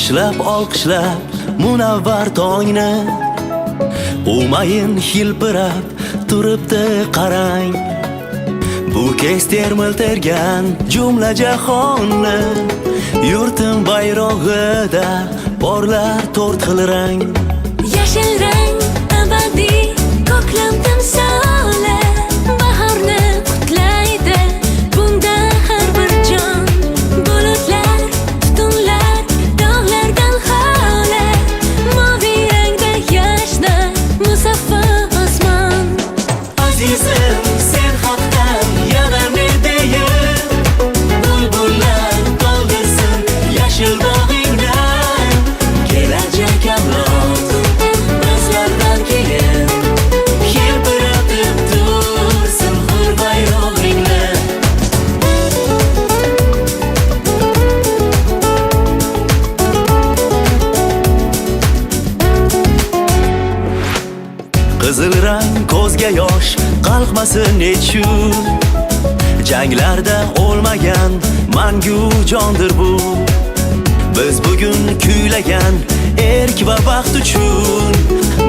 Olqishlab olqishlab munavvar tongni, umayin hilpirab turibdi qarang. Bu kez termiltirgan jumla jahonni, yurtim bayrog'ida porlar to'rt xil rang. Yashil rang abadiy ko'klam timsoli, bahorni qutlaydi bunda har bir jon. Bulutlar, tutunlar, tog'lardan xoli, moviy rangda yashnar musaffo osmon. Azizim, sen haqdan yana ne deyin? Bulbullar to'ldirsin yashil bog'ingni. Kelajak avlod bizlardan keyin hilpiratib tursin hur bayrog'ingni. Qizil rang ko'zga yosh qalqmasin nechun, janglarda o'lmagan mangu jondir bu. Biz bugun kuylagan erk va baxt uchun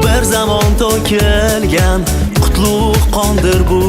bir zamon to'kilgan qutlug' qondir bu.